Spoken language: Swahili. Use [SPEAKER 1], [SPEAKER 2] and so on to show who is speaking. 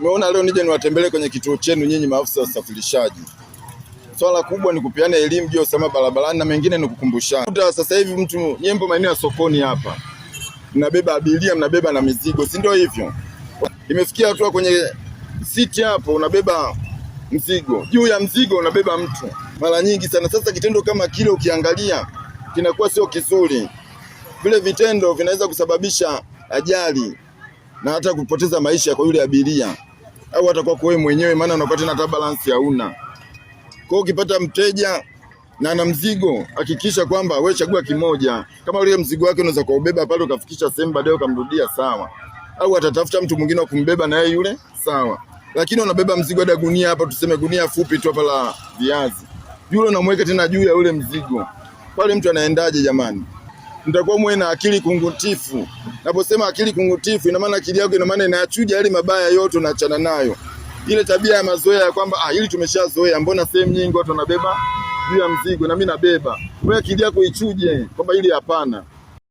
[SPEAKER 1] Nimeona leo nije niwatembelee kwenye kituo chenu nyinyi maafisa wa usafirishaji. Swala kubwa ni kupeana elimu juu ya usalama barabarani na mengine ni kukumbushana. Sasa hivi mtu nyembo maeneo ya sokoni hapa mnabeba abiria, mnabeba na mizigo, si ndio hivyo? Imefikia hatua kwenye siti hapo unabeba mzigo, juu ya mzigo unabeba mtu mara nyingi sana. Sasa kitendo kama kile ukiangalia kinakuwa sio kizuri, vile vitendo vinaweza kusababisha ajali na hata kupoteza maisha kwa yule abiria au hata kwako wewe mwenyewe, maana unakuwa tena hata balance hauna. Kwa hiyo ukipata mteja na ana mzigo, hakikisha kwamba wewe chagua kimoja. Kama ule mzigo wake unaweza kuubeba pale ukafikisha sehemu, baadaye ukamrudia, sawa, au atatafuta mtu mwingine wa kumbeba na yeye yule, sawa. Lakini unabeba mzigo hata gunia hapa, tuseme gunia fupi tu hapa la viazi, yule unamweka tena juu ya ule mzigo pale, mtu anaendaje jamani? Mtakuwa muwe na akili kungutifu. Naposema akili kungutifu, ina maana akili yako, ina maana inayachuja yale mabaya yote, unaachana nayo. Ile tabia ya mazoea ya kwamba ah, hili tumeshazoea, mbona sehemu nyingi watu wanabeba juu ya mzigo na mimi nabeba. Wewe akili yako ichuje kwamba hili hapana.